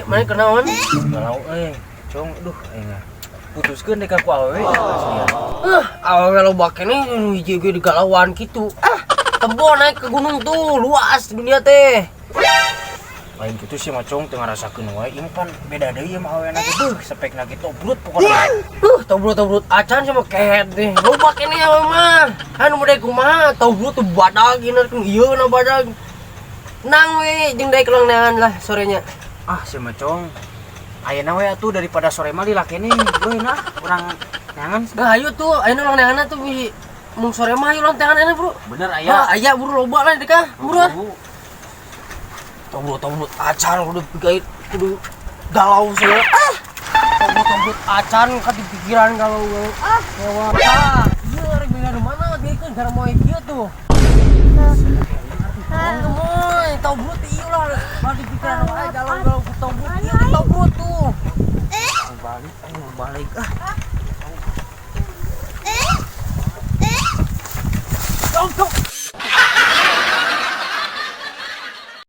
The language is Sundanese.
Mana kenaon? Galau euy, Cong, duh aing ah. Putuskeun dek ku awewe asli. Ah, awewe loba keneh nu hiji ge digalauan kitu. Ah, tempo naik ke gunung tuh, luas dunia teh. Lain kitu sih mah, Cong, teu ngarasakeun wae. Ieu mah pan beda deui mah awewena ge, beuh, spekna ge tobrut pokona. Tobrut tobrut acan sama kehet deh. Loba keneh awewe mah. Anu model kumaha, tobrut tuh badag ieu ieu na badag. Nang we jeung daek neangan lah sorenya. Ah, si mah, Cong. Ayeuna we atuh daripada sore mah lila keneh. Euy nah, urang neangan. Nah, ayo tuh, ayo urang neangan tuh bi mung sore mah ayo urang neangan enak, Bro. Bener. Aya, Aya. Aya buru loba lah deka, buru. Ah. Tobrut tobrut acan udah pigait kudu galau segala. Ah. Tobrut tobrut acan ka di pikiran galau galau. Ah, hewa. Ah, ieu rek beda di mana diekeun gara moe kieu tuh. Oh, moe tobrut ieu lah, di pikiran wae galau-galau ku tobrut ieu tobrut tuh.